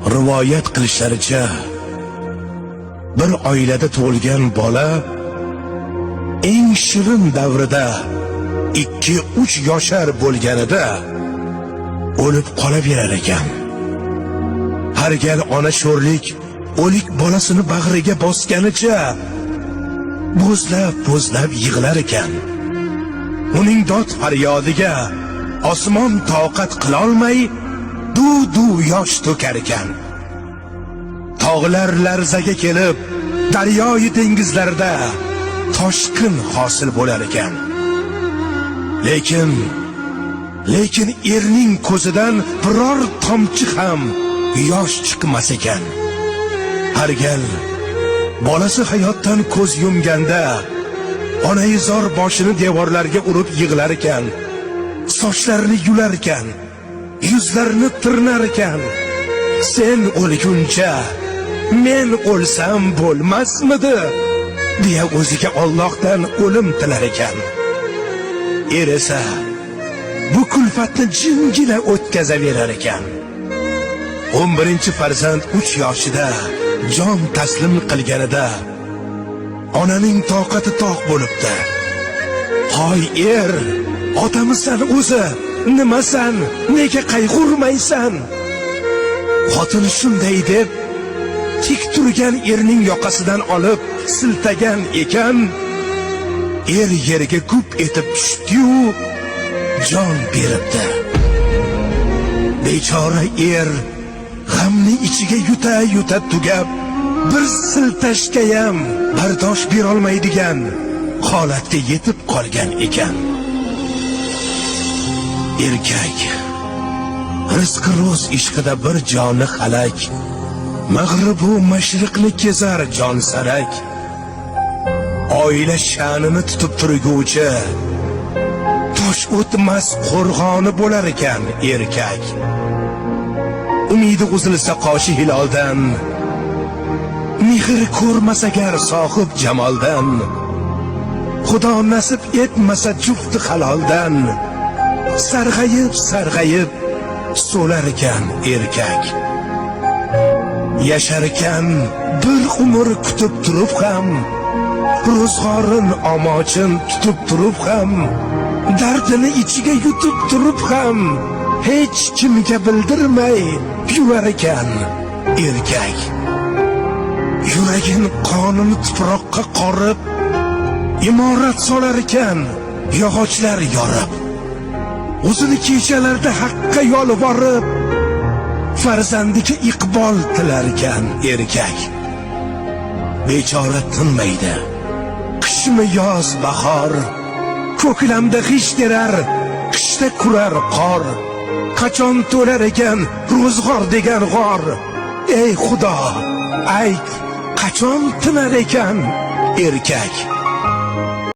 Rivoyat qilishlaricha, bir oilada tug'ilgan bola eng shirin davrida 2-3 yoshar bo'lganida o'lib qolaverar ekan. Har gal ona sho'rlik o'lik bolasini bag'riga bosganicha bo'zlab bo'zlab yig'lar ekan. Uning dod faryodiga osmon toqat qilolmay duv-duv yosh to'kar ekan. Tog'lar larzaga kelib, daryoyi dengizlarda toshqin hosil bo'lar ekan. Lekin erning ko'zidan biror tomchi ham yosh chiqmas ekan. Har gal bolasi hayotdan ko'z yumganda onaizor boshini devorlarga urib yig'lar ekan, sochlarini yular ekan, yuzlarini tirnar ekan. "Sen o'lguncha men o'lsam bo'lmasmidi?" deya o'ziga Allohdan o'lim tilar ekan. Er esa bu kulfatni jimgina o'tkazaverar ekan. 11 farzand 3 yoshida jon taslim qilganida onaning toqati toq bo'libdi. "Hoy er, otamisan o'zi, nimasan, nega qayg'urmaysan?" Xotin shunday deb tik turgan erning yoqasidan olib siltagan ekan, er yerga gup etib tushdi-yu, jon beribdi. Bechora er g'amni ichiga yuta yuta tugab, bir siltashgayam bardosh berolmaydigan holatga yetib qolgan ekan. Erkak rizqi ro'z ishqida bir joni halak, mag'ribu mashriqni kezar jon sarak, oila sha'nini tutib turguvchi tosh o'tmas qo'rg'oni bo'lar ekan erkak. Umidi uzilsa qoshi hiloldan, mehr ko'rmas agar sohib jamoldan, Xudo nasib etmasa jufti haloldan, sarg'ayib sarg'ayib so'lar ekan erkak. Yashar ekan bir umr kutib turib ham, ro'zg'orin omochin tutib turib ham, dardini ichiga yutib turib ham, hech kimga bildirmay yurar ekan erkak. Yuragin qonini tuproqqa qorib, imorat solar ekan yog'ochlar yorib, o'zini kechalarda haqqa yolvorib, farzandiga iqbol tilar ekan erkak. Bechora tinmaydi, qishmi, yoz, bahor, ko'klamda g'isht terar, qishda kurar qor. Qachon to'lar ekan ro'zg'or degan g'or? Ey Xudo, ayt, qachon tinar ekan erkak?